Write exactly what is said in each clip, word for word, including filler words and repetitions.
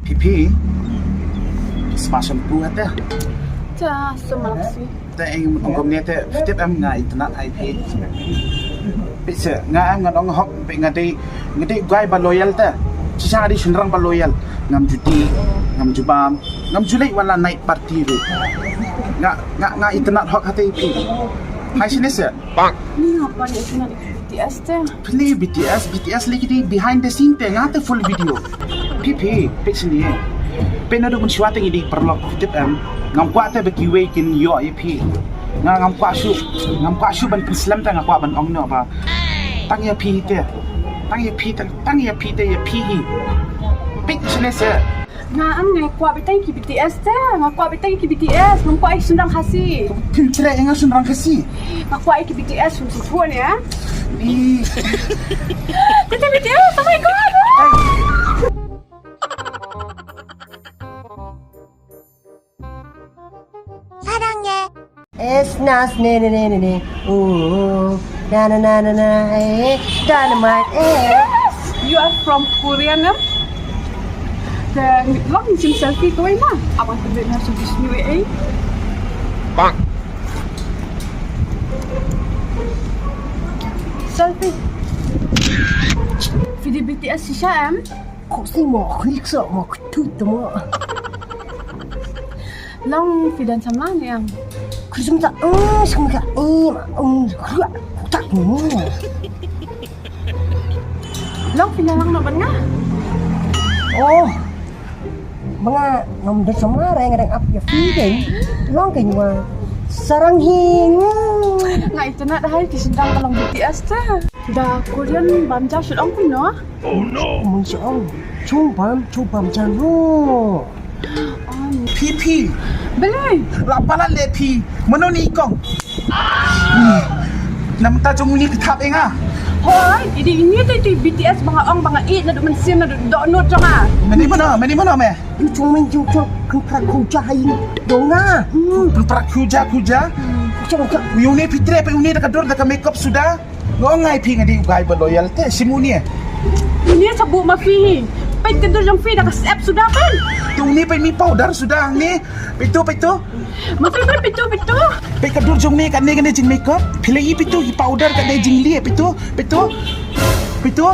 Phi, phi sma shampoo ha te. Te, sma si. Te eng ong kumne te, tip em nga itynnad ha phi. Phi se, nga em ngan ong hok, phi nga dei, nga dei guy ba loyal te. Shisha nga dei shynrang ba loyal. Ngam ju dih, ngam ju bam, ngam ju leit wala night party ruh. Nga, nga, nga itynnad hok ha te phi. Hai shane se. Ni nga pan itynnad B T S te. Phi B T S, B T S lei ki dei behind the scene te, nga te full video. Phi, phi, phi shane. Phi naduh mynshuwa te ngi dei paralok, tip em. Ngam kwah te ba kiwei kin ïoh ïa phi. Nga ngam kwah shuh, ngam kwah shuh ban pynslem te, nga kwah ban ong noh ba tang ïa phi te. Tang ïa phi te, tang ïa phi te, ïa phi hi. Phi shane se. Nga em nga kwah beit tang ki B T S te, nga kwah beit tang ki B T S, ngam kwah ïa ki shynrang Khasi. Phim treh ïa nga shynrang Khasi. Nga kwah ïa ki B T S, phim sngewthuh ne. Ih. Kita B T S, oh my God. Sarang ye. Es nas ne ne ne ne ne. Oh, na na na na na. Eh, dynamite. Eh. Yes, you are from Korea, no? The long sim selfie ko na. Apa tu na su bisnu eh. Bang. Selfie. Phi dei B T S shisha em? Ko si mo khik so mo ktut mo. Long phi don samla ne em? Khusum ta, mm, sum ka, mm, mm, khua, tak mo. Long phi na lang no ban nga? Oh. Ba nga ngam don samla re, nga dang ap ïa phi kein. Long kein wa. Sarang hi. Nga itynnad hai ki shynrang ka long B T S te. Da Korean bam ja shu ong phi no? Oh no. Mung shu ong. Chung bam, chung bam ja no. Phi, phi. Balei? La palat le phi. Mano ni kong. Namta jong ni ka thap ïa nga. Hoi, ini ini te te B T S ba nga ong ba nga ïeit naduh mynsiem naduh dohnud jong nga. Mani mano, mani mano me. Ni chung min jung chung kan prak khuja hai dong nga. Hmm. Kan prak khuja khuja. Chung chung. Uni phi treh phi uni da ka dur da ka makeup suda. Nga ong ngai phi nga dei u guy ba loyal te, shim uni. Uni sa buh ma phi. Peit ka dur jong phi da ka sep suda peit. Tu uni peit mi powder suda ni. Peit tu, peit tu. Ma phi peit tu, peit tu. Peit ka dur jong ni katne katne jing makeup. Phi la i peit tu i powder katne jing li peit tu, peit tu. Peit tu.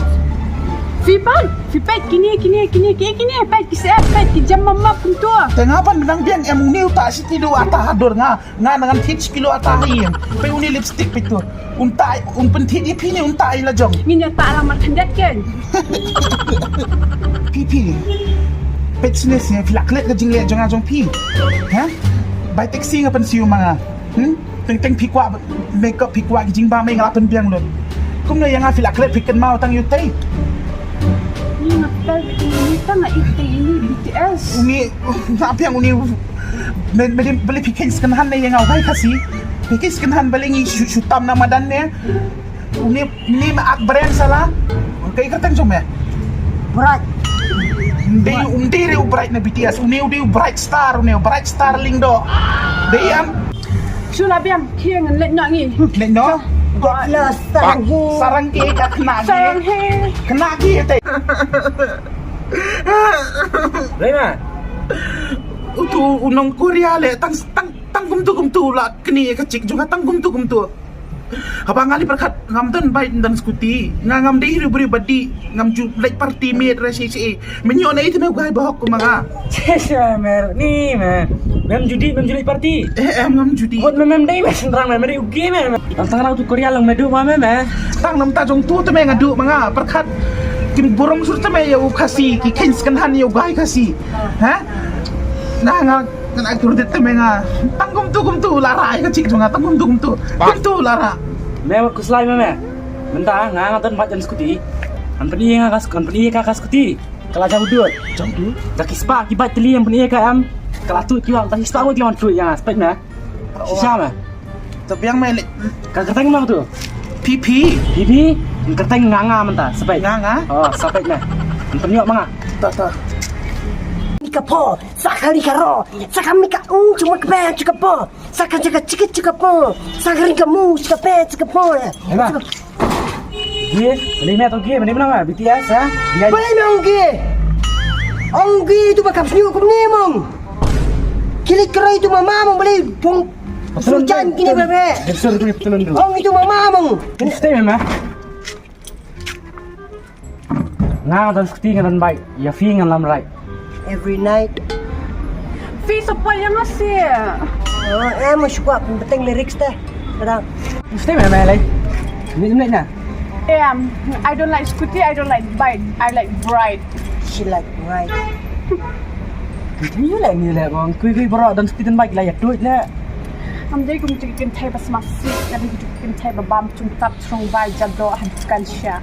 Phi peit, phi peit kine kine kine kine kine peit ki sep peit ki jam ma ma peit tu. Te nga ban nang biang em uni uta shi ti du ata ha dur nga. Nga ngan thit shi kilo ata ha ïing. Peit uni lipstick peit tu. Un ta un pynthit ïa phi ne un ta ïa la jong. Ngin ïa ta la mar khyndiat kein. Phi phi. Peit shane shane phi la klet ka jingleh jong nga jong phi. Ha? Bai taxi nga pynsiew ma nga. Hmm? Teng teng phi kwah makeup phi kwah ki jingbam nga la pynbiang lut. Kumno ïa nga phi la klet phi kynmaw tang ïa utei. Ni nga pynbiang lut tang ïa utei ini B T S. Uni na biang uni. Me, me, balei phi khein second hand ne ïa nga u bai Khasi. Phi khein second hand balei ngi shu, shu tam na madan ne. Uni, uni me ak brand sala. Kaei kyrteng jong me? Bright. Ym dei, ym dei re u Bright na B T S. Uni u dei u Bright Star, uni u Bright Star Lyngdoh. Dei em? Shu la biang, khie ngan leit noh ngi. Leit noh? Got los sarang hi. Sarang ki ka khynnah ki. Sarang hi. Khynnah ki te. Dei ma? Utu u nong Korea le tang, tang, tang kumtu kumtu la kni ka chik jong nga tang kumtu kumtu. Haba nga li pyrkhat ngam don bike, ngam don scooty, nga ngam dei ri briew ba dih, ngam ju leit party miet re shi shi. Mynno na ite me u guy ba hok kum ma nga. Che che mer ni me. Mem ju dih, mem ju leit party. Eh, em ngam ju dih. Hot me mem dei me shynrang me, me dei u gay me. Tang tang na utu Korea long me duh ma me me. Tang namta jong tu te me nga duh ma nga. Pyrkhat kim burom sur te me ïa u Khasi, ki khein second hand ïa u guy Khasi. Ha? Na nga ngan ai kurdit te me nga. Tang kumtu kumtu la rah ïa ka chik jong nga, tang kumtu kumtu. Kumtu la rah. Me wat khuslai me me. Mynta nga nga don bike and scooty. Ngan pyni ïa nga ka sc-, ngan pyni ïa ka ka scooty. Ka la jaw dud. Jaw dud? Da ki spah ki bike tylli ngan pyni ïa ka em. Ka la tuid ki wan, da ki spah ngut ki wan tuid ïa nga, spek me. Shisha me. To biang me le. Ka kyrteng ma tu. Phi phi. Phi phi. Kyrteng nga nga mynta, spek. Nga nga. Oh, spek me. Ngan pyni ïa ma nga. Ta ta. Ni ka po, sa ka ni ka ro, sa ka mi ka ung, cuma ka pe, cuma ka po. Saka saka chika chika po. Saka ring kamu chika pe chika po. Ema. Ge, beli me to ge, beli me nama B T S ha? Beli me ge. Ong ki tu ba kap sniu kumne mong. Kilik keroi tu mama mong beli pung. Sujan kini bebe. Ong itu mama mong. Stay mama. Nga don skuti nga don bike. Ya fi ngan lam ride. Every night. Fi support yang ngasih. Oh, em shuwa beteng lyrics teh. Kadang. Stay mama lai. Ni ni na. Em, I don't like scooty, I don't like bike, I like bride. She like bride. Ni le ni le bang kui kui bro dan speed bike la ya tuit le. Am dei kum tik kin thai bas masik, ada hidup kin thai babam tum tap trong bai jado han kan sha.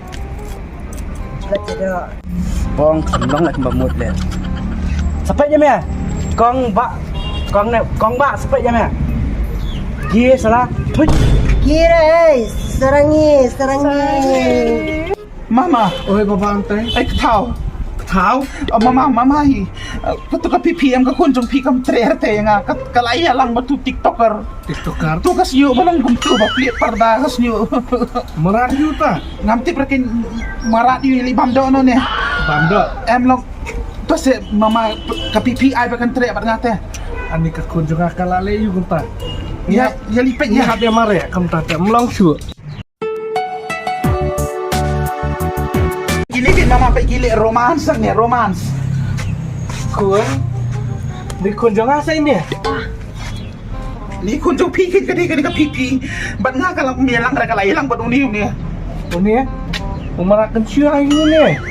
Bong long le kumba mut le. Sepet je me. Kong ba kong ne kong ba sepet je me. Gi sala. Tut. Gi re, sarangi, sarangi. Mama. Oi baba antai. Ai kthau. Kthau. Oh, mama mama hi. Patu ka P P M ka khun jong phi kam tre te nga ka lai ya lang batu TikToker. TikToker. Tu ka snyu ba long kum tu ba pli parda ka snyu. Marat yu ta. Ngam tip rakin marat yu li bam do no ne. Bam do. Em long. Tu se mama ka P P I ba kan tre bat ngate. Ani ka khun jong ka lale yu kum ta. Ya ya li pek ya. Hab ya mare kum ta te mlong shu. Kini kin mama pe kili romance ne romance. Khun. Ni khun jong nga sa ini. Ni khun jong phi kin kadi kadi ka phi phi. Bat nga ka lang mi lang ra ka lai lang bat uni uni. Uni. Umar akan syu ai uni.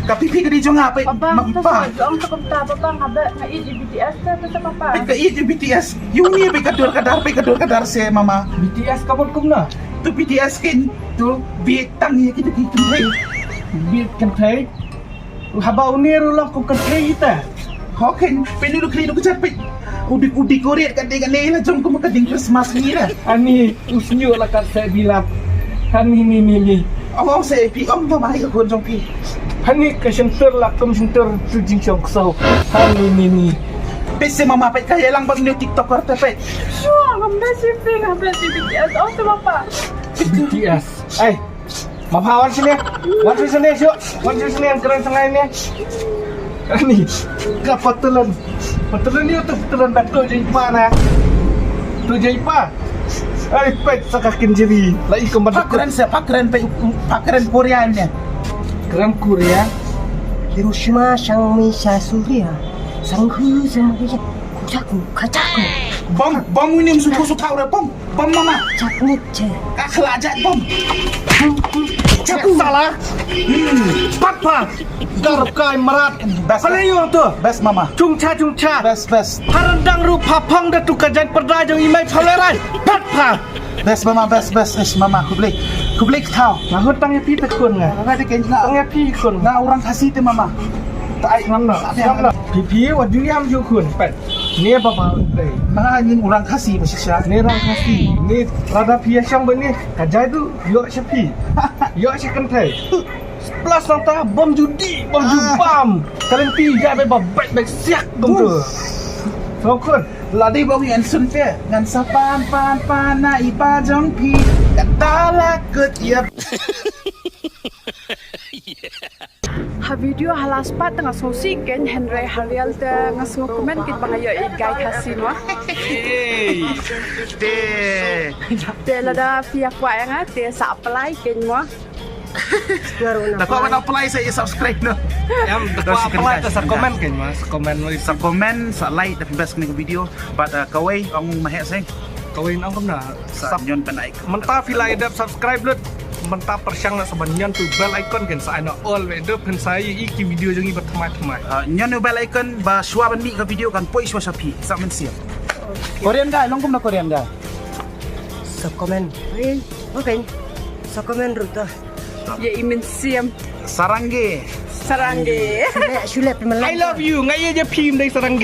Ka phi phi kadi jong nga pe. Abang, ma- pa. Jong tu kumta abang abang nga iji B T S tu tu papa. Pe ka iji B T S. Uni pe ka dur ka dar pe ka dur ka dar se mama. B T S ka bot kumna. Tu B T S kin tu beat tang ye kita kita. Beat kan thai. Haba uni ru lang kum kan thai kita. Hokin penu du kri du kechat pe. Udik udik urit kan ding kan la jong kum ka ding Christmas ni la. Ani usnyu la kan se bilap. Ani ni ni ni. Awang se pi ong ba mai ka khun jong pi. Ani ka center la kum center tu jing chong so. Ani ni ni. Pe se mama pe ka yelang ba ni TikToker te pe. Sure, ngam besi ping, ngam besi B T S. Oh, tu papa. B T S. Ai. Mapha wan sini. Wan sini sini syu. Wan sini sini yang keren sengai ni. Ani. Ka patelan. Patelan ni tu patelan dak tu jai pa na. Tu jai pa. Ai pet saka kinjiri. Lai kembar. Pakren se pakren pe pakren Korea ni. Keren Korea. Hiroshima sang mi sa Suria. Sang hu sang mi sa. Kujaku kajaku. Bom bom ni musuh musuh kau re bom. Pam mama. Chak ni che. Ka khla jat pam. Chak sala. Pat pa. Garap kai marat. Best. Pale yo tu. Best mama. Chung cha chung cha. Best best. Harandang ru phapang da tu ka jan perda jong i mai phalerai. Pat pa. Best mama best best es mama khublei. Khublei kthau. Nga hut tang ya pi te khun nga. Nga de ken nga. Tang ya pi khun. Nga orang Khasi te mama. Tai ngam na. Ngam na. Pi pi wa ding yam ju khun. Pet. Ni baba. Nga ngin orang Khasi ba shisha. Ni orang Khasi. Ni rada phi ya shang ba ni. Ka jadu yo sha phi. Yo sha kan thai. Plus nang ta bom judi, bom jubam. Kalen pi ya be ba bek bek siak dong tu. So khun. Ladi ba wi an sun pe ngan sa pan pan pan na i ba jong phi. Kata la kut ya. Ha video ha last part nga sngewsih kein hynrei ha real te nga sngew comment kit ba nga ïoh i guy Khasi mo. Te. Te lada phi ïa kwah ïa nga te sa apply kein mo. Da kwah ban apply sa ïa subscribe no. Em da kwah apply te sa comment kein mo, sa comment lo. Sa comment sa like da best kane ka video. But uh, kawei ong ma heh seng. Kawei ong kumna. Sa nyon ban ai. Mynta phi la dep subscribe lut. Mynta pyrshang na sa ban nyon tu bell icon kan sa ai na all we dep phin sa i ki video jong i ba thymmai thymmai. Ah, nyon tu bell icon ba shuwa ban mih ka video kan poi shuwa sha phi sa mynsiem. Korean guy long kumna Korean guy. Sa comment. Rin, okay. Sa comment ruta. Ya i mynsiem. Sarangge. Sarangge. Shule shule phi. I love you. Ngai ya phi mdai sarangge.